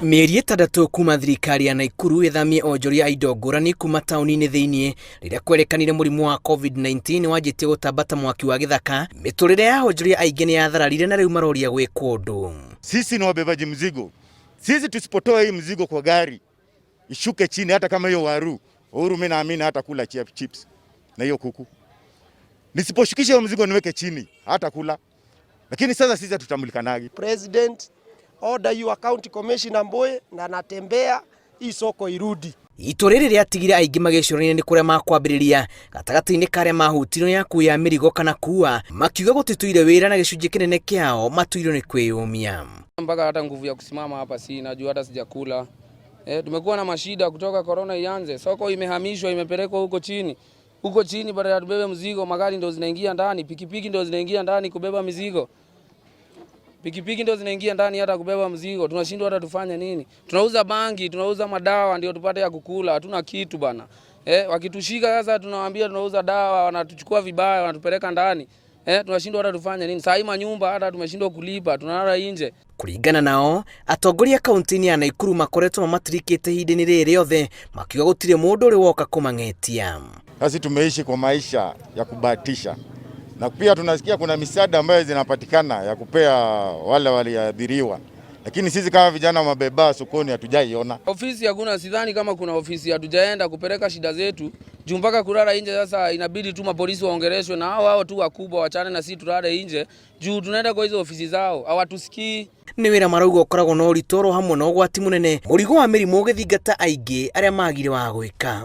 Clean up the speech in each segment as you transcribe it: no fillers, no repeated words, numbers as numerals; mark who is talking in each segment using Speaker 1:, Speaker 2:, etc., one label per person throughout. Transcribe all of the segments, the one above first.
Speaker 1: Mĩeri 6 kuma thirikari ya Naikuru ĩthamie onjoria a indo ngũrani kuma taũni-inĩ thĩinĩ rĩrĩa kwerekanire mũrimũ wa COVID-19 wanjĩtie gũtamba ta mwaki wa gĩthaka, mĩtũrĩre ya onjoria aingĩ nĩ yathararire na rĩu maroria gwĩkwo ũndũ.
Speaker 2: Sisi ni wabebaji mzigo. Sisi tusipotoa hii mzigo kwa gari ishuke chini, hata kama hiyo waru Uhuru, mimi naamini hata kula chips na hiyo kuku. Nisiposhukisha hiyo mzigo niweke chini, hata kula. Lakini sasa sisi hatutambulikanagi.
Speaker 3: President order your county commissioner Mboe na natembea hii soko irudi.
Speaker 1: Itua rĩrĩ rĩatigire aingĩ magĩcũrania nĩ kũrĩa makwambĩrĩria gatagatĩ-inĩ karĩa mahutirio nĩ akui a mĩrigo kana kuua, makiuga gũtitũire wĩra na gĩcunjĩ kĩnene kĩao matuirwo nĩ kwĩyũmia.
Speaker 4: Mpaka hata nguvu ya kusimama hapa sina, juu hata sijakula. Tumekuwa na mashida kutoka corona ianze. Soko imehamishwa imepelekwa huko chini. Huko chini badala ya tubebe mzigo, magari ndo zinaingia ndani, pikipiki ndo zinaingia ndani kubeba mizigo. Pikipiki ndo zinaingia ndani hata kubeba mzigo. Tunashindwa hata tufanye nini? Tunauza bangi, tunauza madawa ndio tupate ya kukula, hatuna kitu bana. Wakitushika sasa tunawaambia tunauza dawa, wanatuchukua vibaya, wanatupeleka ndani. Tunashindwa hata tufanye nini? Saa hii manyumba hata tumeshindwa kulipa, tunalala nje.
Speaker 1: Kũringana nao, atongoria kaunti-inĩ ya Naikuru makoretwo mamatirikĩte ihinda-inĩ rĩrĩ rĩothe, makiuga gũtirĩ mũndũ ũrĩ woka kũmang'etia.
Speaker 2: Sisi tumeishi kwa maisha ya kubahatisha, na pia tunasikia kuna misaada ambayo zinapatikana ya kupea wale waliadhiriwa, lakini sisi kama vijana mabeba sokoni hatujaiona.
Speaker 4: Ofisi hakuna, sidhani kama kuna ofisi, hatujaenda kupeleka shida zetu juu mpaka kulala nje. Sasa inabidi tu mapolisi waongeleshwe na hao hao tu wakubwa wachane na sisi tulale nje juu tunaenda kwa hizo ofisi zao hawatusikii.
Speaker 1: Nĩ wĩra marauga ũkoragwo na ũritũ oro hamwe na ũgwati mũnene, mũrigo wa mĩrimũ ũgĩthingata aingĩ arĩa magire wa gwĩka.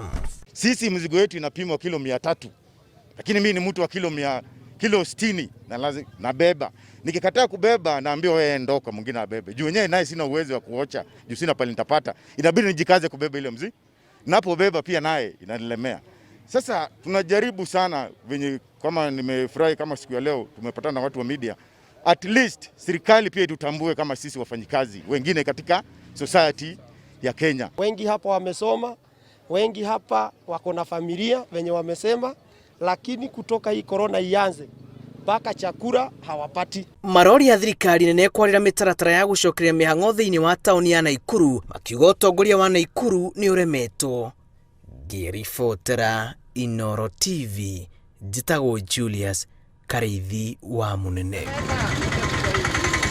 Speaker 2: Sisi mzigo wetu inapimwa kilo 300, lakini mimi ni mtu wa kilo 60 na lazima nabeba. Nikikataa kubeba naambiwa wewe ndoka, mwingine abebe. Juu wenyewe naye sina uwezo wa kuocha, juu sina pale nitapata. Inabidi nijikaze kubeba ile mzigo. Napobeba pia naye inanilemea. Sasa tunajaribu sana venye, kama nimefurahi kama siku ya leo tumepatana na watu wa media. At least serikali pia itutambue kama sisi wafanyikazi wengine katika society ya Kenya.
Speaker 3: Wengi hapa wamesoma, wengi hapa wako na familia venye wamesema, lakini kutoka hii corona ianze mpaka chakula hawapati.
Speaker 1: Maroria thirikari nene kwarĩra mĩtaratara ya gũcokeria mĩhang'o thĩinĩ wa taũni ya Naikuru, makiuga ũtongoria wa Naikuru nĩ ũremetwo. Ngĩribotera Inooro TV, njĩtagwo Julius Karĩithi wa Mũnene.